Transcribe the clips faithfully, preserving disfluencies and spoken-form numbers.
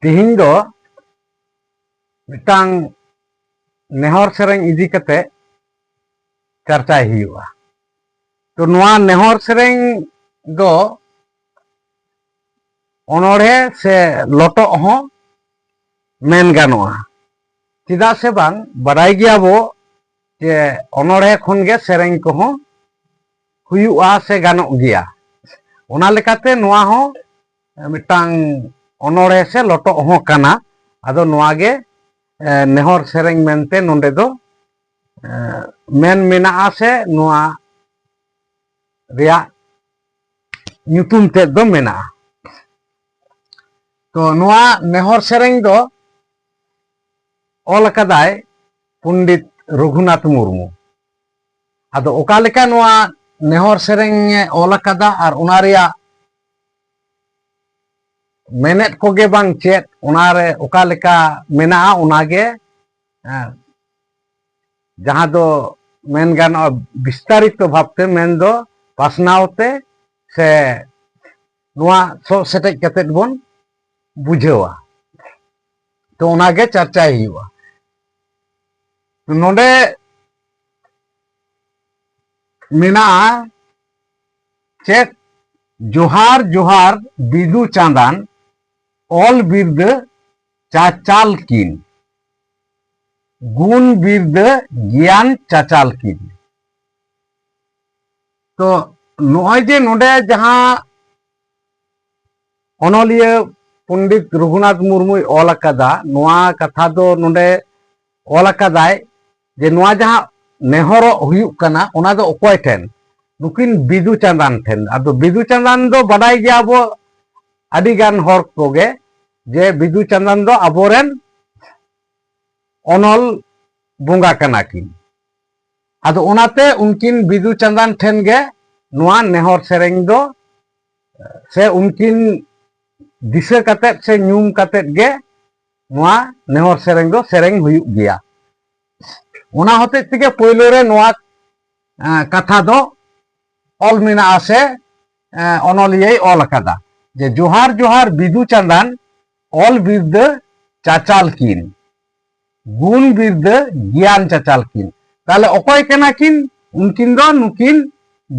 ᱛᱤᱦᱤᱧ ᱫᱚ ᱢᱤᱫᱴᱟᱝ ᱱᱮᱦᱚᱨ ᱥᱮᱨᱮᱧ ᱤᱫᱤ ᱠᱟᱛᱮ ᱪᱟᱨᱪᱟᱭ ᱦᱩᱭᱩᱜᱼᱟ᱾ ᱛᱚ, ᱱᱚᱣᱟ ᱱᱮᱦᱚᱨ ᱥᱮᱨᱮᱧ ᱫᱚ ᱚᱱᱚᱬᱦᱮ ᱥᱮ ᱞᱚᱴᱚᱜ ᱦᱚᱸ ᱢᱮᱱ ᱜᱟᱱᱚᱜᱼᱟ᱾ ᱪᱮᱫᱟᱜ ᱥᱮ ᱵᱟᱝ, ᱵᱟᱰᱟᱭ ᱜᱮᱭᱟ ᱵᱚ ᱡᱮ ᱚᱱᱚᱬᱦᱮ ᱠᱷᱚᱱ ᱜᱮ ᱥᱮᱨᱮᱧ ᱠᱚᱦᱚᱸ ᱦᱩᱭᱩᱜᱼᱟ ᱥᱮ ᱜᱟᱱᱚᱜ ᱜᱮᱭᱟ᱾ ᱚᱱᱟ ᱞᱮᱠᱟᱛᱮ ᱱᱚᱣᱟ ᱦᱚᱸ ᱢᱤᱫᱴᱟᱝ ᱚᱱᱚᱬᱦᱮ ᱥᱮ ᱞᱚᱴᱚᱜ ᱦᱚᱸ ᱠᱟᱱᱟ᱾ ᱟᱫᱚ ᱱᱚᱣᱟ ᱜᱮ, ᱮ, ᱱᱮᱦᱚᱨ ᱥᱮᱨᱮᱧ ᱢᱮᱱᱛᱮ ᱱᱚᱰᱮ ᱫᱚ, ᱮ, ᱢᱮᱱ ᱢᱮᱱᱟᱜᱼᱟ ᱥᱮ ᱱᱚᱣᱟ ᱨᱮᱭᱟᱜ ᱧᱩᱛᱩᱢ ᱛᱮᱫ ᱫᱚ ᱢᱮᱱᱟᱜᱼᱟ᱾ ᱛᱚ, ᱱᱚᱣᱟ ᱱᱮᱦᱚᱨ ᱥᱮᱨᱮᱧ ᱫᱚ ᱚᱞ ᱟᱠᱟᱫᱟᱭ ᱯᱚᱱᱰᱤᱛ ᱨᱚᱜᱷᱩᱱᱟᱛᱷ ᱢᱩᱨᱢᱩ᱾ ᱟᱫᱚ ᱚᱠᱟ ᱞᱮᱠᱟ ᱱᱚᱣᱟ ᱱᱮᱦᱚᱨ ᱥᱮᱨᱮᱧ ᱮ ᱚᱞ ᱟᱠᱟᱫᱟ ᱟᱨ ᱚᱱᱟ ᱨᱮᱭᱟᱜ ᱢᱮᱱᱮᱫ ᱠᱚᱜᱮ ᱵᱟᱝ ᱪᱮᱫ, ᱚᱱᱟᱨᱮ ᱚᱠᱟ ᱞᱮᱠᱟ ᱢᱮᱱᱟᱜᱼᱟ, ᱚᱱᱟᱜᱮ, ᱦᱮᱸ, ᱡᱟᱦᱟᱸ ᱫᱚ ᱢᱮᱱ ᱜᱟᱱᱚᱜᱼᱟ ᱵᱤᱥᱛᱟᱨᱤᱛᱚ ᱵᱷᱟᱵᱽᱛᱮ, ᱢᱮᱱᱫᱚ ᱯᱟᱥᱱᱟᱣ ᱛᱮ ᱥᱮ ᱱᱚᱣᱟ ᱥᱚᱜ ᱥᱮᱴᱮᱡ ᱠᱟᱛᱮᱫ ᱵᱚᱱ ᱵᱩᱡᱷᱟᱹᱣᱟ᱾ ᱛᱚ, ᱚᱱᱟᱜᱮ ᱪᱟᱨᱪᱟᱭ ᱦᱩᱭᱩᱜᱼᱟ᱾ ᱱᱚᱰᱮ ᱢᱮᱱᱟᱜᱼᱟ ᱪᱮᱫ? ᱡᱚᱦᱟᱨ ᱡᱚᱦᱟᱨ ᱵᱤᱫᱩ ᱪᱟᱸᱫᱟᱱ, ᱚᱞ ᱵᱤᱨᱫᱟᱹ ᱪᱟᱪᱟᱞ ᱠᱤᱱ, ᱜᱩᱱ ᱵᱤᱨᱫᱟᱹ ᱜᱮᱭᱟᱱ ᱪᱟᱪᱟᱞ ᱠᱤᱱ᱾ ᱛᱚ, ᱱᱚᱜᱼᱚᱭ ᱡᱮ ᱱᱚᱰᱮ ᱡᱟᱦᱟᱸ ᱚᱱᱚᱞᱤᱭᱟᱹ ᱯᱚᱱᱰᱤᱛ ᱨᱚᱜᱷᱩᱱᱟᱛᱷ ᱢᱩᱨᱢᱩᱭ ᱚᱞ ᱟᱠᱟᱫᱟ, ᱱᱚᱣᱟ ᱠᱟᱛᱷᱟ ᱫᱚ ᱱᱚᱰᱮ ᱚᱞ ᱟᱠᱟᱫᱟᱭ ᱡᱮ ᱱᱚᱣᱟ ᱡᱟᱦᱟᱸ ᱱᱮᱦᱚᱨᱚᱜ ᱦᱩᱭᱩᱜ ᱠᱟᱱᱟ, ᱚᱱᱟ ᱫᱚ ᱚᱠᱚᱭ ᱴᱷᱮᱱ? ᱱᱩᱠᱤᱱ ᱵᱤᱫᱩ ᱪᱟᱸᱫᱟᱱ ᱴᱷᱮᱱ᱾ ᱟᱫᱚ ᱵᱤᱫᱩ ᱪᱟᱸᱫᱟᱱ ᱫᱚ ᱵᱟᱰᱟᱭ ᱜᱮᱭᱟ ᱵᱚ ᱟᱹᱰᱤ ᱜᱟᱱ ᱦᱚᱲ ᱠᱚᱜᱮ ᱡᱮ ᱵᱤᱫᱩ ᱪᱟᱸᱫᱟᱱ ᱫᱚ ᱟᱵᱚᱨᱮᱱ ᱚᱱᱚᱞ ᱵᱚᱸᱜᱟ ᱠᱟᱱᱟ ᱠᱤᱱ᱾ ᱟᱫᱚ ᱚᱱᱟᱛᱮ ᱩᱱᱠᱤᱱ ᱵᱤᱫᱩ ᱪᱟᱸᱫᱟᱱ ᱴᱷᱮᱱ ᱜᱮ ᱱᱚᱣᱟ ᱱᱮᱦᱚᱨ ᱥᱮᱨᱮᱧ ᱫᱚ, ᱥᱮ ᱩᱱᱠᱤᱱ ᱫᱤᱥᱟᱹ ᱠᱟᱛᱮᱫ ᱥᱮ ᱧᱩᱢ ᱠᱟᱛᱮᱫ ᱜᱮ ᱱᱚᱣᱟ ᱱᱮᱦᱚᱨ ᱥᱮᱨᱮᱧ ᱫᱚ ᱥᱮᱨᱮᱧ ᱦᱩᱭᱩᱜ ᱜᱮᱭᱟ᱾ ᱚᱱᱟ ᱦᱚᱛᱮᱡ ᱛᱮᱜᱮ ᱯᱳᱭᱞᱳ ᱨᱮ ᱱᱚᱣᱟ, ᱮᱸ, ᱠᱟᱛᱷᱟ ᱫᱚ ᱚᱞ ᱢᱮᱱᱟᱜᱼᱟ ᱥᱮ, ᱮᱸ, ᱚᱱᱚᱞᱤᱭᱟᱹᱭ ᱚᱞ ᱟᱠᱟᱫᱟ ᱡᱮ, "ᱡᱚᱦᱟᱨ ᱡᱚᱦᱟᱨ ᱵᱤᱫᱩ ᱪᱟᱸᱫᱟᱱ, ᱚᱞ ᱵᱤᱨᱫᱟᱹ ᱪᱟᱪᱟᱞ ᱠᱤᱱ, ᱜᱩᱱ ᱵᱤᱨᱫᱟᱹ ᱜᱮᱭᱟᱱ ᱪᱟᱪᱟᱞ ᱠᱤᱱ᱾ ᱛᱟᱦᱞᱮ ᱚᱠᱚᱭ ᱠᱟᱱᱟ ᱠᱤᱱ? ᱩᱱᱠᱤᱱ ᱫᱚ ᱱᱩᱠᱤᱱ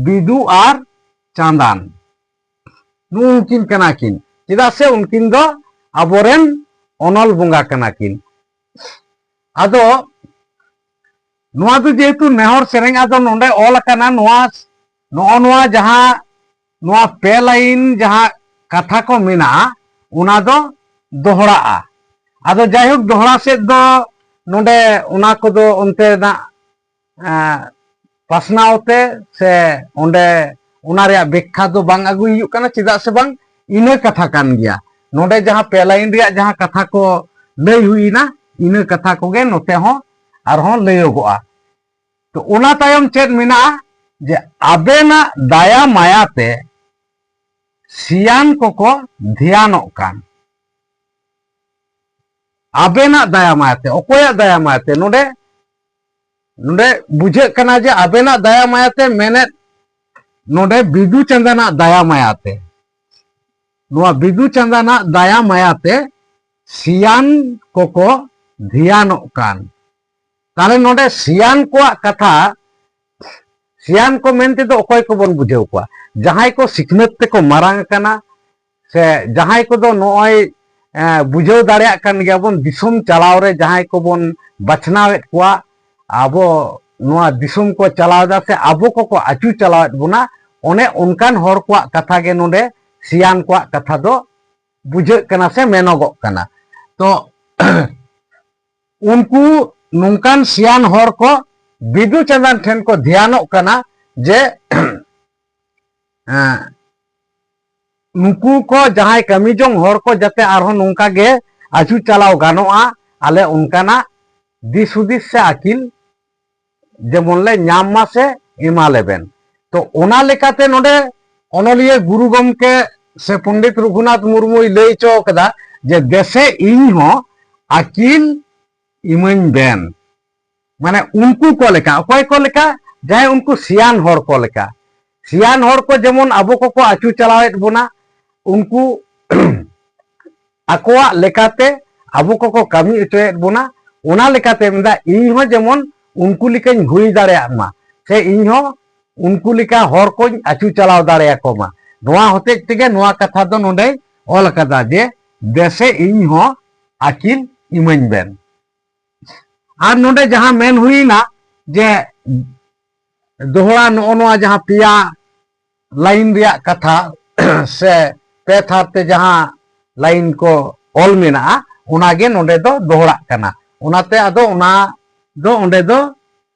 ᱵᱤᱫᱩ ᱟᱨ ᱪᱟᱸᱫᱟᱱ, ᱱᱩᱠᱤᱱ ᱠᱟᱱᱟ ᱠᱤᱱ᱾ ᱪᱮᱫᱟᱜ ᱥᱮ ᱩᱱᱠᱤᱱ ᱫᱚ ᱟᱵᱚᱨᱮᱱ ᱚᱱᱚᱞ ᱵᱚᱸᱜᱟ ᱠᱟᱱᱟ ᱠᱤᱱ᱾ ᱟᱫᱚ ᱱᱚᱣᱟ ᱫᱚ ᱡᱮᱦᱮᱛᱩ ᱱᱮᱦᱚᱨ ᱥᱮᱨᱮᱧ, ᱟᱫᱚ ᱱᱚᱰᱮ ᱚᱞ ᱟᱠᱟᱱᱟ ᱱᱚᱣᱟ, ᱱᱚᱜᱼᱚ ᱱᱚᱣᱟ ᱡᱟᱦᱟᱸ, ᱱᱚᱣᱟ ᱯᱮ ᱞᱟᱭᱤᱱ ᱡᱟᱦᱟᱸ ᱠᱟᱛᱷᱟ ᱠᱚ ᱢᱮᱱᱟᱜᱼᱟ, ᱚᱱᱟ ᱫᱚ ᱫᱚᱦᱲᱟᱜᱼᱟ᱾ ᱟᱫᱚ ᱡᱟᱭᱦᱳᱠ, ᱫᱚᱦᱲᱟ ᱥᱮᱫ ᱫᱚ ᱱᱚᱰᱮ ᱚᱱᱟ ᱠᱚᱫᱚ ᱚᱱᱛᱮᱱᱟᱜ, ᱮᱸ, ᱯᱟᱥᱱᱟᱣ ᱛᱮ ᱥᱮ ᱚᱸᱰᱮ ᱚᱱᱟ ᱨᱮᱭᱟᱜ ᱵᱮᱠᱠᱷᱟ ᱫᱚ ᱵᱟᱝ ᱟᱹᱜᱩᱭ ᱦᱩᱭᱩᱜ ᱠᱟᱱᱟ, ᱪᱮᱫᱟᱜ ᱥᱮ ᱵᱟᱝ ᱤᱱᱟᱹ ᱠᱟᱛᱷᱟ ᱠᱟᱱ ᱜᱮᱭᱟ᱾ ᱱᱚᱰᱮ ᱡᱟᱦᱟᱸ ᱯᱮ ᱞᱟᱭᱤᱱ ᱨᱮᱭᱟᱜ ᱡᱟᱦᱟᱸ ᱠᱟᱛᱷᱟ ᱠᱚ ᱞᱟᱹᱭ ᱦᱩᱭᱱᱟ, ᱤᱱᱟᱹ ᱠᱟᱛᱷᱟ ᱠᱚᱜᱮ ᱱᱚᱛᱮ ᱦᱚᱸ ᱟᱨᱦᱚᱸ ᱞᱟᱹᱭᱚᱜᱚᱜᱼᱟ᱾ ᱛᱚ, ᱚᱱᱟ ᱛᱟᱭᱚᱢ ᱪᱮᱫ ᱢᱮᱱᱟᱜᱼᱟ? ᱡᱮ ᱟᱵᱮᱱᱟᱜ ᱫᱟᱭᱟ ᱢᱟᱭᱟ ᱛᱮ ᱥᱤᱭᱟᱱ ᱠᱚᱠᱚ ᱫᱷᱮᱭᱟᱱᱚᱜ ᱠᱟᱱ᱾ ᱟᱵᱮᱱᱟᱜ ᱫᱟᱭᱟ ᱢᱟᱭᱟ ᱛᱮ, ᱚᱠᱚᱭᱟᱜ ᱫᱟᱭᱟ ᱢᱟᱭᱟ ᱛᱮ? ᱱᱚᱰᱮ, ᱱᱚᱰᱮ ᱵᱩᱡᱷᱟᱹᱜ ᱠᱟᱱᱟ ᱡᱮ ᱟᱵᱮᱱᱟᱜ ᱫᱟᱭᱟ ᱢᱟᱭᱟ ᱛᱮ ᱢᱮᱱᱮᱫ ᱱᱚᱰᱮ ᱵᱤᱫᱩ ᱪᱟᱸᱫᱟᱱᱟᱜ ᱫᱟᱭᱟ ᱢᱟᱭᱟ ᱛᱮ, ᱱᱚᱣᱟ ᱵᱤᱫᱩ ᱪᱟᱸᱫᱟᱱᱟᱜ ᱫᱟᱭᱟ ᱢᱟᱭᱟ ᱛᱮ ᱥᱤᱭᱟᱱ ᱠᱚᱠᱚ ᱫᱷᱮᱭᱟᱱᱚᱜ ᱠᱟᱱ᱾ ᱛᱟᱦᱞᱮ ᱱᱚᱰᱮ ᱥᱤᱭᱟᱱ ᱠᱚᱣᱟᱜ ᱠᱟᱛᱷᱟ, ᱥᱤᱭᱟᱱ ᱠᱚ ᱢᱮᱱᱛᱮ ᱫᱚ ᱚᱠᱚᱭ ᱠᱚᱵᱚᱱ ᱵᱩᱡᱷᱟᱹᱣ ᱠᱚᱣᱟ? ᱡᱟᱦᱟᱸᱭ ᱠᱚ ᱥᱤᱠᱷᱱᱟᱹᱛ ᱛᱮᱠᱚ ᱢᱟᱨᱟᱝ ᱟᱠᱟᱱᱟ, ᱥᱮ ᱡᱟᱦᱟᱸᱭ ᱠᱚᱫᱚ ᱱᱚᱜᱼᱚᱭ, ᱮᱸ, ᱵᱩᱡᱷᱟᱹᱣ ᱫᱟᱲᱮᱭᱟᱜ ᱠᱟᱱ ᱜᱮᱭᱟ ᱵᱚᱱ, ᱫᱤᱥᱚᱢ ᱪᱟᱞᱟᱣ ᱨᱮ ᱡᱟᱦᱟᱸᱭ ᱠᱚᱵᱚᱱ ᱵᱟᱪᱷᱱᱟᱣᱮᱫ ᱠᱚᱣᱟ, ᱟᱵᱚ ᱱᱚᱣᱟ ᱫᱤᱥᱚᱢ ᱠᱚ ᱪᱟᱞᱟᱣ ᱮᱫᱟ ᱥᱮ ᱟᱵᱚ ᱠᱚᱠᱚ ᱟᱹᱪᱩ ᱪᱟᱞᱟᱣᱮᱫ ᱵᱚᱱᱟ, ᱚᱱᱮ ᱚᱱᱠᱟᱱ ᱦᱚᱲ ᱠᱚᱣᱟᱜ ᱠᱟᱛᱷᱟ ᱜᱮ ᱱᱚᱰᱮ ᱥᱤᱭᱟᱱ ᱠᱚᱣᱟᱜ ᱠᱟᱛᱷᱟ ᱫᱚ ᱵᱩᱡᱷᱟᱹᱜ ᱠᱟᱱᱟ ᱥᱮ ᱢᱮᱱᱚᱜᱚᱜ ᱠᱟᱱᱟ᱾ ᱛᱚ, ᱩᱱᱠᱩ ᱱᱚᱝᱠᱟᱱ ᱥᱤᱭᱟᱱ ᱦᱚᱲ ᱠᱚ ᱵᱤᱫᱩ ᱪᱟᱸᱫᱟᱱ ᱴᱷᱮᱱ ᱠᱚ ᱫᱷᱮᱭᱟᱱᱚᱜ ᱠᱟᱱᱟ ᱡᱮ, ᱮᱸ, ᱱᱩᱠᱩ ᱠᱚ ᱡᱟᱦᱟᱸᱭ ᱠᱟᱹᱢᱤ ᱡᱚᱝ ᱦᱚᱲ ᱠᱚ ᱡᱟᱛᱮ ᱟᱨᱦᱚᱸ ᱱᱚᱝᱠᱟ ᱜᱮ ᱟᱹᱪᱩ ᱪᱟᱞᱟᱣ ᱜᱟᱱᱚᱜᱼᱟ, ᱟᱞᱮ ᱚᱱᱠᱟᱱᱟᱜ ᱫᱤᱥ ᱦᱩᱫᱤᱥ ᱥᱮ ᱟᱹᱠᱤᱞ ᱡᱮᱢᱚᱱ ᱞᱮ ᱧᱟᱢ ᱢᱟ ᱥᱮ ᱮᱢᱟ ᱞᱮᱵᱮᱱ᱾ ᱛᱚ, ᱚᱱᱟ ᱞᱮᱠᱟᱛᱮ ᱱᱚᱰᱮ ᱚᱱᱚᱞᱤᱭᱟᱹ ᱜᱩᱨᱩ ᱜᱚᱢᱠᱮ ᱥᱮ ᱯᱚᱱᱰᱤᱛ ᱨᱚᱜᱷᱩᱱᱟᱛᱷ ᱢᱩᱨᱢᱩᱭ ᱞᱟᱹᱭ ᱦᱚᱪᱚ ᱠᱟᱫᱟ ᱡᱮ, "ᱫᱮᱥᱮ ᱤᱧ ᱦᱚᱸ ᱟᱹᱠᱤᱞ ᱤᱢᱟᱹᱧ ᱵᱮᱱ᱾" ᱢᱟᱱᱮ ᱩᱱᱠᱩ ᱠᱚ ᱞᱮᱠᱟ, ᱚᱠᱚᱭ ᱠᱚ ᱞᱮᱠᱟ? ᱡᱟᱦᱟᱸᱭ ᱩᱱᱠᱩ ᱥᱤᱭᱟᱱ ᱦᱚᱲ ᱠᱚ ᱞᱮᱠᱟ᱾ ᱥᱤᱭᱟᱱ ᱦᱚᱲ ᱠᱚ ᱡᱮᱢᱚᱱ ᱟᱵᱚ ᱠᱚᱠᱚ ᱟᱹᱪᱩ ᱪᱟᱞᱟᱣᱮᱫ ᱵᱚᱱᱟ, ᱩᱱᱠᱩ ᱟᱠᱚᱣᱟᱜ ᱞᱮᱠᱟᱛᱮ ᱟᱵᱚ ᱠᱚᱠᱚ ᱠᱟᱹᱢᱤ ᱦᱚᱪᱚᱭᱮᱫ ᱵᱚᱱᱟ᱾ ᱚᱱᱟ ᱞᱮᱠᱟᱛᱮ ᱢᱮᱱᱫᱟ, ᱤᱧ ᱦᱚᱸ ᱡᱮᱢᱚᱱ ᱩᱱᱠᱩ ᱞᱮᱠᱟᱧ ᱦᱩᱭ ᱫᱟᱲᱮᱭᱟᱜ ᱢᱟ, ᱥᱮ ᱤᱧ ᱦᱚᱸ ᱩᱱᱠᱩ ᱞᱮᱠᱟ ᱦᱚᱨ ᱠᱚᱧ ᱟᱹᱪᱩ ᱪᱟᱞᱟᱣ ᱫᱟᱲᱮᱭᱟᱠᱚ ᱢᱟ᱾ ᱱᱚᱣᱟ ᱦᱚᱛᱮᱡ ᱛᱮᱜᱮ ᱱᱚᱣᱟ ᱠᱟᱛᱷᱟ ᱫᱚ ᱱᱚᱰᱮᱭ ᱚᱞ ᱟᱠᱟᱫᱟ ᱡᱮ, ᱫᱮᱥᱮ ᱤᱧ ᱦᱚᱸ ᱟᱹᱠᱤᱞ ᱤᱢᱟᱹᱧ ᱵᱮᱱ᱾ ᱟᱨ ᱱᱚᱰᱮ ᱡᱟᱦᱟᱸ ᱢᱮᱱ ᱦᱩᱭᱱᱟ ᱡᱮ, ᱫᱚᱦᱲᱟ ᱱᱚᱜᱼᱚ ᱱᱚᱣᱟ ᱡᱟᱦᱟᱸ ᱯᱮᱭᱟ ᱞᱟᱭᱤᱱ ᱨᱮᱭᱟᱜ ᱠᱟᱛᱷᱟ ᱥᱮ ᱯᱮ ᱛᱷᱟᱨ ᱛᱮ ᱡᱟᱦᱟᱸ ᱞᱟᱭᱤᱱ ᱠᱚ ᱚᱞ ᱢᱮᱱᱟᱜᱼᱟ, ᱚᱱᱟᱜᱮ ᱱᱚᱰᱮ ᱫᱚ ᱫᱚᱦᱲᱟᱜ ᱠᱟᱱᱟ᱾ ᱚᱱᱟᱛᱮ ᱟᱫᱚ ᱚᱱᱟ ᱫᱚ ᱚᱸᱰᱮ ᱫᱚ,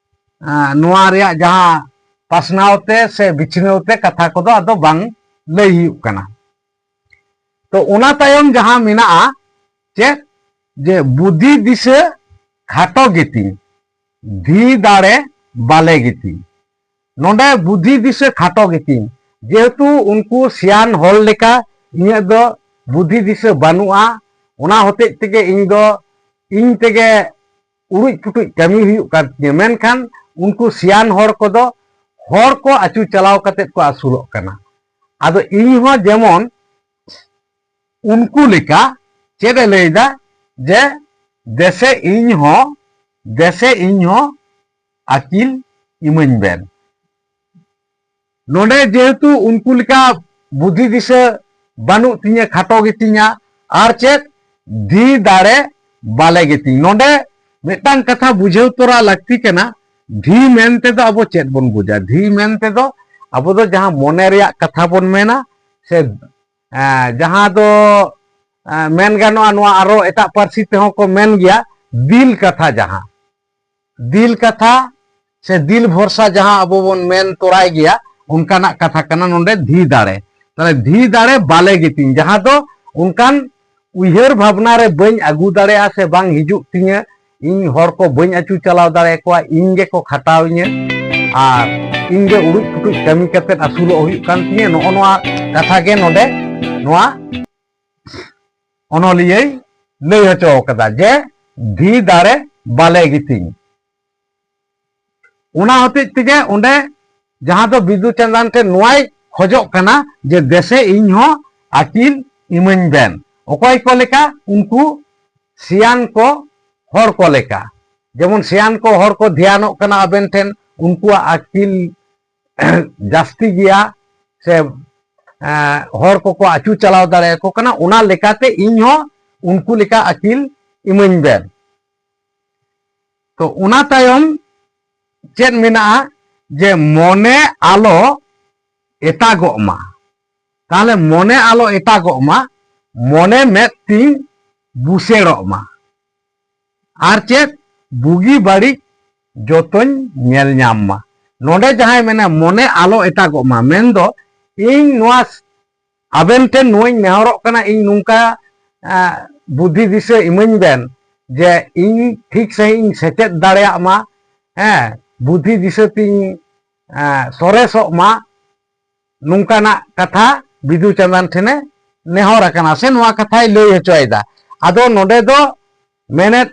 ᱟᱸ, ᱱᱚᱣᱟ ᱨᱮᱭᱟᱜ ᱡᱟᱦᱟᱸ ᱯᱟᱥᱱᱟᱣ ᱛᱮ ᱥᱮ ᱵᱤᱪᱷᱱᱟᱹᱣ ᱛᱮ ᱠᱟᱛᱷᱟ ᱠᱚᱫᱚ ᱟᱫᱚ ᱵᱟᱝ ᱞᱟᱹᱭ ᱦᱩᱭᱩᱜ ᱠᱟᱱᱟ᱾ ᱛᱚ ᱚᱱᱟ ᱛᱟᱭᱚᱢ ᱡᱟᱦᱟᱸ ᱢᱮᱱᱟᱜᱼᱟ ᱪᱮᱫ, ᱡᱮ ᱵᱩᱫᱷᱤ ᱫᱤᱥᱟᱹ ᱠᱷᱟᱴᱚ ᱜᱮᱛᱤᱧ, ᱫᱷᱤ ᱫᱟᱲᱮ ᱵᱟᱞᱮ ᱜᱮᱛᱤᱧ᱾ ᱱᱚᱰᱮ ᱵᱩᱫᱷᱤ ᱫᱤᱥᱟᱹ ᱠᱷᱟᱴᱚ ᱜᱮᱛᱤᱧ, ᱡᱮᱦᱮᱛᱩ ᱩᱱᱠᱩ ᱥᱮᱭᱟᱱ ᱦᱚᱲ ᱞᱮᱠᱟ ᱤᱧᱟᱹᱜ ᱫᱚ ᱵᱩᱫᱷᱤ ᱫᱤᱥᱟᱹ ᱵᱟᱹᱱᱩᱜᱼᱟ᱾ ᱚᱱᱟ ᱦᱚᱛᱮᱡ ᱛᱮᱜᱮ ᱤᱧ ᱫᱚ ᱤᱧ ᱛᱮᱜᱮ ᱩᱲᱩᱡ ᱯᱩᱴᱩᱡ ᱠᱟᱹᱢᱤ ᱦᱩᱭᱩᱜ ᱠᱟᱱ ᱛᱤᱧᱟᱹ᱾ ᱢᱮᱱᱠᱷᱟᱱ ᱩᱱᱠᱩ ᱥᱮᱭᱟᱱ ᱦᱚᱲ ᱠᱚᱫᱚ ᱦᱚᱲ ᱠᱚ ᱟᱹᱪᱩ ᱪᱟᱞᱟᱣ ᱠᱟᱛᱮᱫ ᱠᱚ ᱟᱹᱥᱩᱞᱚᱜ ᱠᱟᱱᱟ᱾ ᱟᱫᱚ ᱤᱧ ᱦᱚᱸ ᱡᱮᱢᱚᱱ ᱩᱱᱠᱩ ᱞᱮᱠᱟ, ᱪᱮᱫ ᱮ ᱞᱟᱹᱭᱫᱟ ᱡᱮ, ᱫᱮᱥᱮ ᱤᱧ ᱦᱚᱸ, ᱫᱮᱥᱮ ᱤᱧ ᱦᱚᱸ ᱟᱹᱠᱤᱞ ᱤᱢᱟᱹᱧ ᱵᱮᱱ᱾ ᱱᱚᱰᱮ ᱡᱮᱦᱮᱛᱩ ᱩᱱᱠᱩ ᱞᱮᱠᱟ ᱵᱩᱫᱷᱤ ᱫᱤᱥᱟᱹ ᱵᱟᱹᱱᱩᱜ ᱛᱤᱧᱟᱹ, ᱠᱷᱟᱴᱚ ᱜᱮᱛᱤᱧᱟ, ᱟᱨ ᱪᱮᱫ, ᱫᱷᱤ ᱫᱟᱲᱮ ᱵᱟᱞᱮ ᱜᱮᱛᱤᱧ᱾ ᱱᱚᱰᱮ ᱢᱤᱫᱴᱟᱝ ᱠᱟᱛᱷᱟ ᱵᱩᱡᱷᱟᱹᱣ ᱛᱚᱨᱟ ᱞᱟᱹᱠᱛᱤ ᱠᱟᱱᱟ, ᱫᱷᱤ ᱢᱮᱱ ᱛᱮᱫᱚ ᱟᱵᱚ ᱪᱮᱫ ᱵᱚᱱ ᱵᱩᱡᱟ? ᱫᱷᱤ ᱢᱮᱱ ᱛᱮᱫᱚ ᱟᱵᱚ ᱫᱚ ᱡᱟᱦᱟᱸ ᱢᱚᱱᱮ ᱨᱮᱭᱟᱜ ᱠᱟᱛᱷᱟ ᱵᱚᱱ ᱢᱮᱱᱟ, ᱥᱮ, ᱮᱸ, ᱡᱟᱦᱟᱸ ᱫᱚ, ᱮᱸ, ᱢᱮᱱ ᱜᱟᱱᱚᱜᱼᱟ, ᱱᱚᱣᱟ ᱟᱨᱚ ᱮᱴᱟᱜ ᱯᱟᱹᱨᱥᱤ ᱛᱮᱦᱚᱸ ᱠᱚ ᱢᱮᱱ ᱜᱮᱭᱟ, ᱫᱤᱞ ᱠᱟᱛᱷᱟ ᱡᱟᱦᱟᱸ᱾ ᱫᱤᱞ ᱠᱟᱛᱷᱟ ᱥᱮ ᱫᱤᱞ ᱵᱷᱚᱨᱥᱟ ᱡᱟᱦᱟᱸ ᱟᱵᱚ ᱵᱚᱱ ᱢᱮᱱ ᱛᱚᱨᱟᱭ ᱜᱮᱭᱟ, ᱚᱱᱠᱟᱱᱟᱜ ᱠᱟᱛᱷᱟ ᱠᱟᱱᱟ ᱱᱚᱰᱮ ᱫᱷᱤ ᱫᱟᱲᱮ᱾ ᱛᱟᱦᱞᱮ ᱫᱷᱤ ᱫᱟᱲᱮ ᱵᱟᱞᱮ ᱜᱮᱛᱤᱧ, ᱡᱟᱦᱟᱸ ᱫᱚ ᱚᱱᱠᱟᱱ ᱩᱭᱦᱟᱹᱨ ᱵᱷᱟᱵᱽᱱᱟ ᱨᱮ ᱵᱟᱹᱧ ᱟᱹᱜᱩ ᱫᱟᱲᱮᱭᱟᱜᱼᱟ ᱥᱮ ᱵᱟᱝ ᱦᱤᱡᱩᱜ ᱛᱤᱧᱟᱹ, ᱤᱧ ᱦᱚᱲ ᱠᱚ ᱵᱟᱹᱧ ᱟᱹᱪᱩ ᱪᱟᱞᱟᱣ ᱫᱟᱲᱮᱭᱟᱠᱚᱣᱟ, ᱤᱧ ᱜᱮᱠᱚ ᱠᱷᱟᱴᱟᱣᱤᱧᱟᱹ, ᱟᱨ ᱤᱧ ᱜᱮ ᱩᱲᱩᱡ ᱯᱩᱴᱩᱡ ᱠᱟᱹᱢᱤ ᱠᱟᱛᱮᱫ ᱟᱹᱥᱩᱞᱚᱜ ᱦᱩᱭᱩᱜ ᱠᱟᱱ ᱛᱤᱧᱟᱹ᱾ ᱱᱚᱜᱼᱚ ᱱᱚᱣᱟ ᱠᱟᱛᱷᱟ ᱜᱮ ᱱᱚᱰᱮ ᱱᱚᱣᱟ ᱚᱱᱚᱞᱤᱭᱟᱹᱭ ᱞᱟᱹᱭ ᱦᱚᱪᱚ ᱠᱟᱫᱟ ᱡᱮ, ᱫᱷᱤ ᱫᱟᱲᱮ ᱵᱟᱞᱮ ᱜᱮᱛᱤᱧ᱾ ᱚᱱᱟ ᱦᱚᱛᱮᱡ ᱛᱮᱜᱮ ᱚᱸᱰᱮ ᱡᱟᱦᱟᱸ ᱫᱚ ᱵᱤᱫᱩ ᱪᱟᱸᱫᱟᱱ ᱴᱷᱮᱱ ᱱᱚᱣᱟᱭ ᱠᱷᱚᱡᱚᱜ ᱠᱟᱱᱟ ᱡᱮ, ᱫᱮᱥᱮ ᱤᱧ ᱦᱚᱸ ᱟᱹᱠᱤᱞ ᱤᱢᱟᱹᱧ ᱵᱮᱱ᱾ ᱚᱠᱚᱭ ᱠᱚ ᱞᱮᱠᱟ? ᱩᱱᱠᱩ ᱥᱮᱭᱟᱱ ᱠᱚ ᱦᱚᱲ ᱠᱚ ᱞᱮᱠᱟ᱾ ᱡᱮᱢᱚᱱ ᱥᱮᱭᱟᱱ ᱠᱚ ᱦᱚᱲ ᱠᱚ ᱫᱷᱮᱭᱟᱱᱚᱜ ᱠᱟᱱᱟ ᱟᱵᱮᱱ ᱴᱷᱮᱱ, ᱩᱱᱠᱩᱣᱟᱜ ᱟᱹᱠᱤᱞ ᱡᱟᱹᱥᱛᱤ ᱜᱮᱭᱟ, ᱥᱮ ᱮᱸ, ᱦᱚᱲ ᱠᱚᱠᱚ ᱟᱹᱪᱩ ᱪᱟᱞᱟᱣ ᱫᱟᱲᱮᱭᱟᱠᱚ ᱠᱟᱱᱟ, ᱚᱱᱟ ᱞᱮᱠᱟᱛᱮ ᱤᱧ ᱦᱚᱸ ᱩᱱᱠᱩ ᱞᱮᱠᱟ ᱟᱹᱠᱤᱞ ᱤᱢᱟᱹᱧ ᱵᱮᱱ᱾ ᱛᱚ ᱚᱱᱟ ᱛᱟᱭᱚᱢ ᱪᱮᱫ ᱢᱮᱱᱟᱜᱼᱟ? ᱡᱮ ᱢᱚᱱᱮ ᱟᱞᱚ ᱮᱴᱟᱜᱚᱜ ᱢᱟ᱾ ᱛᱟᱦᱞᱮ ᱢᱚᱱᱮ ᱟᱞᱚ ᱮᱴᱟᱜᱚᱜ ᱢᱟ, ᱢᱚᱱᱮ ᱢᱮᱫ ᱛᱤᱧ ᱵᱩᱥᱮᱲᱚᱜ ᱢᱟ᱾ ᱟᱨ ᱪᱮᱫ? ᱵᱩᱜᱤ ᱵᱟᱹᱲᱤᱡ ᱡᱚᱛᱚᱧ ᱧᱮᱞ ᱧᱟᱢ ᱢᱟ᱾ ᱱᱚᱰᱮ ᱡᱟᱦᱟᱸᱭ ᱢᱮᱱᱟ ᱢᱚᱱᱮ ᱟᱞᱚ ᱮᱴᱟᱜᱚᱜ ᱢᱟ, ᱢᱮᱱᱫᱚ ᱤᱧ ᱱᱚᱣᱟ ᱟᱵᱮᱱ ᱴᱷᱮᱱ ᱱᱚᱣᱟᱧ ᱱᱮᱦᱚᱨᱚᱜ ᱠᱟᱱᱟ, ᱤᱧ ᱱᱚᱝᱠᱟ, ᱟ, ᱵᱩᱫᱽᱫᱷᱤ ᱫᱤᱥᱟᱹ ᱤᱢᱟᱹᱧ ᱵᱮᱱ, ᱡᱮ ᱤᱧ ᱴᱷᱤᱠ ᱥᱟᱺᱦᱤᱡ ᱤᱧ ᱥᱮᱪᱮᱫ ᱫᱟᱲᱮᱭᱟᱜ ᱢᱟ, ᱦᱮᱸ, ᱵᱩᱫᱽᱫᱷᱤ ᱫᱤᱥᱟᱹ ᱛᱤᱧ, ᱟ, ᱥᱚᱨᱮᱥᱚᱜ ᱢᱟ, ᱱᱚᱝᱠᱟᱱᱟᱜ ᱠᱟᱛᱷᱟ ᱵᱤᱫᱩ ᱪᱟᱸᱫᱟᱱ ᱴᱷᱮᱱᱮ ᱱᱮᱦᱚᱨ ᱟᱠᱟᱱᱟ, ᱥᱮ ᱱᱚᱣᱟ ᱠᱟᱛᱷᱟᱭ ᱞᱟᱹᱭ ᱦᱚᱪᱚᱭᱮᱫᱟ᱾ ᱟᱫᱚ ᱱᱚᱰᱮ ᱫᱚ ᱢᱮᱱᱮᱫ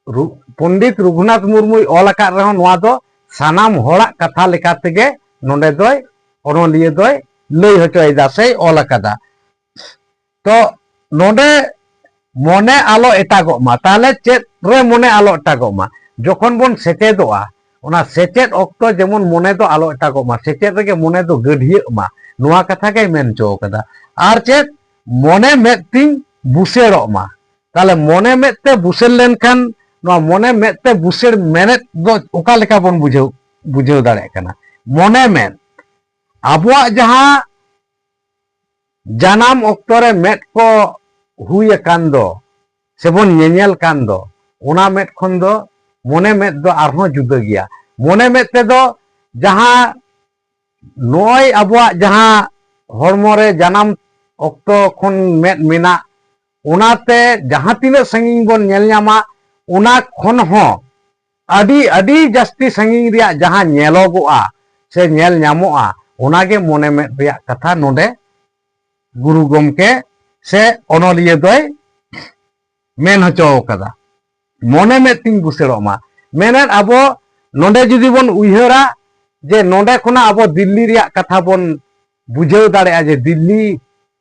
ᱨᱩ-, ᱯᱚᱱᱰᱤᱛ ᱨᱚᱜᱷᱩᱱᱟᱛᱷ ᱢᱩᱨᱢᱩᱭ ᱚᱞ ᱟᱠᱟᱫ ᱨᱮᱦᱚᱸ, ᱱᱚᱣᱟ ᱫᱚ ᱥᱟᱱᱟᱢ ᱦᱚᱲᱟᱜ ᱠᱟᱛᱷᱟ ᱞᱮᱠᱟ ᱛᱮᱜᱮ ᱱᱚᱰᱮ ᱫᱚᱭ, ᱚᱱᱚᱞᱤᱭᱟᱹ ᱫᱚᱭ ᱞᱟᱹᱭ ᱦᱚᱪᱚᱭᱮᱫᱟ ᱥᱮᱭ ᱚᱞ ᱟᱠᱟᱫᱟ᱾ ᱛᱚ ᱱᱚᱰᱮ ᱢᱚᱱᱮ ᱟᱞᱚ ᱮᱴᱟᱜᱚᱜ ᱢᱟ᱾ ᱛᱟᱦᱞᱮ ᱪᱮᱫ ᱨᱮ ᱢᱚᱱᱮ ᱟᱞᱚ ᱮᱴᱟᱜᱚᱜ ᱢᱟ? ᱡᱚᱠᱷᱚᱱ ᱵᱚᱱ ᱥᱮᱪᱮᱫᱚᱜᱼᱟ, ᱚᱱᱟ ᱥᱮᱪᱮᱫ ᱚᱠᱛᱚ ᱡᱮᱢᱚᱱ ᱢᱚᱱᱮ ᱫᱚ ᱟᱞᱚ ᱮᱴᱟᱜᱚᱜ ᱢᱟ, ᱥᱮᱪᱮᱫ ᱨᱮᱜᱮ ᱢᱚᱱᱮ ᱫᱚ ᱜᱟᱹᱰᱷᱭᱟᱹᱜ ᱢᱟ, ᱱᱚᱣᱟ ᱠᱟᱛᱷᱟ ᱜᱮᱭ ᱢᱮᱱ ᱦᱚᱪᱚ ᱠᱟᱫᱟ᱾ ᱟᱨ ᱪᱮᱫ? ᱢᱚᱱᱮ ᱢᱮᱫ ᱛᱤᱧ ᱵᱩᱥᱮᱲᱚᱜ ᱢᱟ᱾ ᱛᱟᱦᱞᱮ ᱢᱚᱱᱮ ᱢᱮᱫ ᱛᱮ ᱵᱩᱥᱮᱲ ᱞᱮᱱᱠᱷᱟᱱ, ᱱᱚᱣᱟ ᱢᱚᱱᱮ ᱢᱮᱫ ᱛᱮ ᱵᱩᱥᱮᱲ ᱢᱮᱱᱮᱫ ᱫᱚ ᱚᱠᱟ ᱞᱮᱠᱟ ᱵᱚᱱ ᱵᱩᱡᱷᱟᱹᱣ, ᱵᱩᱡᱷᱟᱹᱣ ᱫᱟᱲᱮᱭᱟᱜ ᱠᱟᱱᱟ? ᱢᱚᱱᱮ ᱢᱮᱫ, ᱟᱵᱚᱣᱟᱜ ᱡᱟᱦᱟᱸ ᱡᱟᱱᱟᱢ ᱚᱠᱛᱚ ᱨᱮ ᱢᱮᱫ ᱠᱚ ᱦᱩᱭ ᱟᱠᱟᱱ ᱫᱚ, ᱥᱮᱵᱚᱱ ᱧᱮᱧᱮᱞ ᱠᱟᱱ ᱫᱚ, ᱚᱱᱟ ᱢᱮᱫ ᱠᱷᱚᱱ ᱫᱚ ᱢᱚᱱᱮ ᱢᱮᱫ ᱫᱚ ᱟᱨᱦᱚᱸ ᱡᱩᱫᱟᱹ ᱜᱮᱭᱟ᱾ ᱢᱚᱱᱮ ᱢᱮᱫ ᱛᱮᱫᱚ ᱡᱟᱦᱟᱸ ᱱᱚᱜᱼᱚᱭ ᱟᱵᱚᱣᱟᱜ ᱡᱟᱦᱟᱸ ᱦᱚᱲᱢᱚ ᱨᱮ ᱡᱟᱱᱟᱢ ᱚᱠᱛᱚ ᱠᱷᱚᱱ ᱢᱮᱫ ᱢᱮᱱᱟᱜ, ᱚᱱᱟᱛᱮ ᱡᱟᱦᱟᱸ ᱛᱤᱱᱟᱹᱜ ᱥᱟᱺᱜᱤᱧ ᱵᱚᱱ ᱧᱮᱞ ᱧᱟᱢᱟ, ᱚᱱᱟ ᱠᱷᱚᱱ ᱦᱚᱸ ᱟᱹᱰᱤ, ᱟᱹᱰᱤ ᱡᱟᱹᱥᱛᱤ ᱥᱟᱺᱜᱤᱧ ᱨᱮᱭᱟᱜ ᱡᱟᱦᱟᱸ ᱧᱮᱞᱚᱜᱚᱜᱼᱟ ᱥᱮ ᱧᱮᱞ ᱧᱟᱢᱚᱜᱼᱟ, ᱚᱱᱟᱜᱮ ᱢᱚᱱᱮ ᱢᱮᱫ ᱨᱮᱭᱟᱜ ᱠᱟᱛᱷᱟ ᱱᱚᱰᱮ ᱜᱩᱨᱩ ᱜᱚᱢᱠᱮ ᱥᱮ ᱚᱱᱚᱞᱤᱭᱟᱹ ᱫᱚᱭ ᱢᱮᱱ ᱦᱚᱪᱚ ᱠᱟᱫᱟ᱾ ᱢᱚᱱᱮ ᱢᱮᱫ ᱛᱤᱧ ᱵᱩᱥᱟᱹᱲᱚᱜ ᱢᱟ᱾ ᱢᱮᱱᱮᱫ ᱟᱵᱚ ᱱᱚᱰᱮ ᱡᱩᱫᱤ ᱵᱚᱱ ᱩᱭᱦᱟᱹᱨᱟ ᱡᱮ ᱱᱚᱰᱮ ᱠᱷᱚᱱᱟᱜ ᱟᱵᱚ ᱫᱤᱞᱞᱤ ᱨᱮᱭᱟᱜ ᱠᱟᱛᱷᱟ ᱵᱚᱱ ᱵᱩᱡᱷᱟᱹᱣ ᱫᱟᱲᱮᱭᱟᱜᱼᱟ ᱡᱮ ᱫᱤᱞᱞᱤ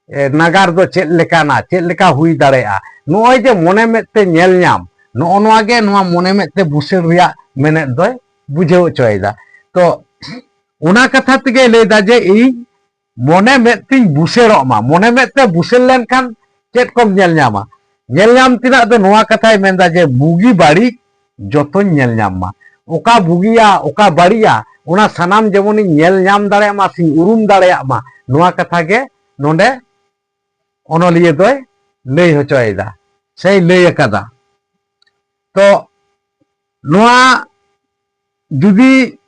ᱮ, ᱱᱟᱜᱟᱨ ᱫᱚ ᱪᱮᱫ ᱞᱮᱠᱟᱱᱟ, ᱪᱮᱫ ᱞᱮᱠᱟ ᱦᱩᱭ ᱫᱟᱲᱮᱭᱟᱜᱼᱟ, ᱱᱚᱜᱼᱚᱭ ᱡᱮ ᱢᱚᱱᱮ ᱢᱮᱫ ᱛᱮ ᱧᱮᱞ ᱧᱟᱢ, ᱱᱚᱜᱼᱚ ᱱᱚᱣᱟ ᱜᱮ ᱱᱚᱣᱟ ᱢᱚᱱᱮ ᱢᱮᱫ ᱛᱮ ᱵᱩᱥᱟᱹᱲ ᱨᱮᱭᱟᱜ ᱢᱮᱱᱮᱫ ᱫᱚᱭ ᱵᱩᱡᱷᱟᱹᱣ ᱦᱚᱪᱚᱭᱮᱫᱟ᱾ ᱛᱚ ᱚᱱᱟ ᱠᱟᱛᱷᱟ ᱛᱮᱜᱮ ᱞᱟᱹᱭᱫᱟ ᱡᱮ ᱤᱧ ᱢᱚᱱᱮ ᱢᱮᱫ ᱛᱤᱧ ᱵᱩᱥᱟᱹᱲᱚᱜ ᱢᱟ᱾ ᱢᱚᱱᱮ ᱢᱮᱫ ᱛᱮ ᱵᱩᱥᱟᱹᱲ ᱞᱮᱱᱠᱷᱟᱱ ᱪᱮᱫ ᱠᱚᱢ ᱧᱮᱞ ᱧᱟᱢᱟ? ᱧᱮᱞ ᱧᱟᱢ ᱛᱮᱱᱟᱜ ᱫᱚ ᱱᱚᱣᱟ ᱠᱟᱛᱷᱟᱭ ᱢᱮᱱᱫᱟ ᱡᱮ ᱵᱩᱜᱤ ᱵᱟᱹᱲᱤᱡ ᱡᱚᱛᱚᱧ ᱧᱮᱞ ᱧᱟᱢ ᱢᱟ᱾ ᱚᱠᱟ ᱵᱩᱜᱤᱭᱟ, ᱚᱠᱟ ᱵᱟᱹᱲᱤᱡᱟ, ᱚᱱᱟ ᱥᱟᱱᱟᱢ ᱡᱮᱢᱚᱱᱤᱧ ᱧᱮᱞ ᱧᱟᱢ ᱫᱟᱲᱮᱭᱟᱜ ᱢᱟ ᱥᱮᱧ ᱩᱨᱩᱢ ᱫᱟᱲᱮᱭᱟᱜ ᱢᱟ, ᱱᱚᱣᱟ ᱠᱟᱛᱷᱟ ᱜᱮ ᱱᱚᱰᱮ ᱚᱱᱚᱞᱤᱭᱟᱹ ᱫᱚᱭ ᱞᱟᱹᱭ ᱦᱚᱪᱚᱭᱮᱫᱟ ᱥᱮᱭ ᱞᱟᱹᱭ ᱟᱠᱟᱫᱟ᱾ ᱛᱚ ᱱᱚᱣᱟ ᱡᱩᱫᱤ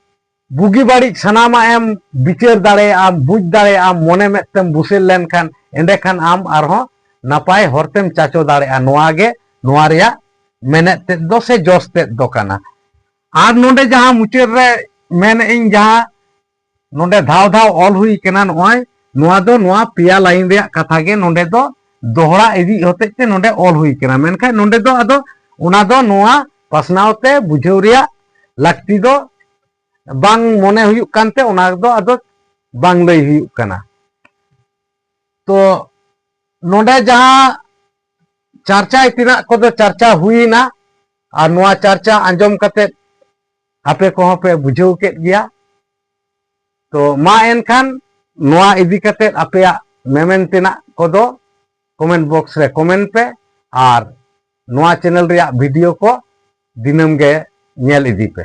ᱵᱩᱜᱤ ᱵᱟᱹᱲᱤᱡ ᱥᱟᱱᱟᱢᱟᱜ ᱮᱢ ᱵᱤᱪᱟᱹᱨ ᱫᱟᱲᱮᱭᱟᱜᱼᱟ, ᱵᱩᱡᱽ ᱫᱟᱲᱮᱭᱟᱜᱼᱟ, ᱢᱚᱱᱮ ᱢᱮᱫ ᱛᱮᱢ ᱵᱩᱥᱟᱹᱲ ᱞᱮᱱᱠᱷᱟᱱ, ᱮᱸᱰᱮᱠᱷᱟᱱ ᱟᱢ ᱟᱨᱦᱚᱸ ᱱᱟᱯᱟᱭ ᱦᱚᱨ ᱛᱮᱢ ᱪᱟᱪᱚ ᱫᱟᱲᱮᱭᱟᱜᱼᱟ᱾ ᱱᱚᱣᱟ ᱜᱮ ᱱᱚᱣᱟ ᱨᱮᱭᱟᱜ ᱢᱮᱱᱮᱫ ᱛᱮᱫ ᱫᱚ ᱥᱮ ᱡᱚᱥ ᱛᱮᱫ ᱫᱚ ᱠᱟᱱᱟ᱾ ᱟᱨ ᱱᱚᱰᱮ ᱡᱟᱦᱟᱸ ᱢᱩᱪᱟᱹᱫ ᱨᱮ ᱢᱮᱱᱮᱫ ᱤᱧ, ᱡᱟᱦᱟᱸ ᱱᱚᱰᱮ ᱫᱷᱟᱣ ᱫᱷᱟᱣ ᱚᱞ ᱦᱩᱭ ᱠᱟᱱᱟ, ᱱᱚᱜᱼᱚᱭ ᱱᱚᱣᱟ ᱫᱚ ᱱᱚᱣᱟ ᱯᱮᱭᱟ ᱞᱟᱭᱤᱱ ᱨᱮᱭᱟᱜ ᱠᱟᱛᱷᱟ ᱜᱮ ᱱᱚᱰᱮ ᱫᱚ ᱫᱚᱦᱲᱟ ᱤᱫᱤ ᱦᱚᱛᱮᱡ ᱛᱮ ᱱᱚᱰᱮ ᱚᱞ ᱦᱩᱭ ᱠᱟᱱᱟ᱾ ᱢᱮᱱᱠᱷᱟᱱ ᱱᱚᱰᱮ ᱫᱚ ᱟᱫᱚ ᱚᱱᱟ ᱫᱚ ᱱᱚᱣᱟ ᱯᱟᱥᱱᱟᱣ ᱛᱮ ᱵᱩᱡᱷᱟᱹᱣ ᱨᱮᱭᱟᱜ ᱞᱟᱹᱠᱛᱤ ᱫᱚ ᱵᱟᱝ ᱢᱚᱱᱮ ᱦᱩᱭᱩᱜ ᱠᱟᱱᱛᱮ ᱚᱱᱟ ᱫᱚ ᱟᱫᱚ ᱵᱟᱝ ᱞᱟᱹᱭ ᱦᱩᱭᱩᱜ ᱠᱟᱱᱟ᱾ ᱛᱚ ᱱᱚᱰᱮ ᱡᱟᱦᱟᱸ ᱪᱟᱨᱪᱟᱭ ᱛᱮᱱᱟᱜ ᱠᱚᱫᱚ ᱪᱟᱨᱪᱟ ᱦᱩᱭᱮᱱᱟ, ᱟᱨ ᱱᱚᱣᱟ ᱪᱟᱨᱪᱟ ᱟᱸᱡᱚᱢ ᱠᱟᱛᱮ ᱟᱯᱮ ᱠᱚᱦᱚᱸ ᱯᱮ ᱵᱩᱡᱷᱟᱹᱣ ᱠᱮᱫ ᱜᱮᱭᱟ᱾ ᱛᱚ ᱢᱟ ᱮᱱᱠᱷᱟᱱ ᱱᱚᱣᱟ ᱤᱫᱤ ᱠᱟᱛᱮ ᱟᱯᱮᱭᱟᱜ ᱢᱮᱢᱮᱱ ᱛᱮᱱᱟᱜ ᱠᱚᱫᱚ ᱠᱚᱢᱮᱱᱴ ᱵᱚᱠᱥ ᱨᱮ ᱠᱚᱢᱮᱱᱴ ᱯᱮ, ᱟᱨ ᱱᱚᱣᱟ ᱪᱮᱱᱮᱞ ᱨᱮᱭᱟᱜ ᱵᱷᱤᱰᱤᱭᱳ ᱠᱚ ᱫᱤᱱᱟᱹᱢ ᱜᱮ ᱧᱮᱞ ᱤᱫᱤ ᱯᱮ᱾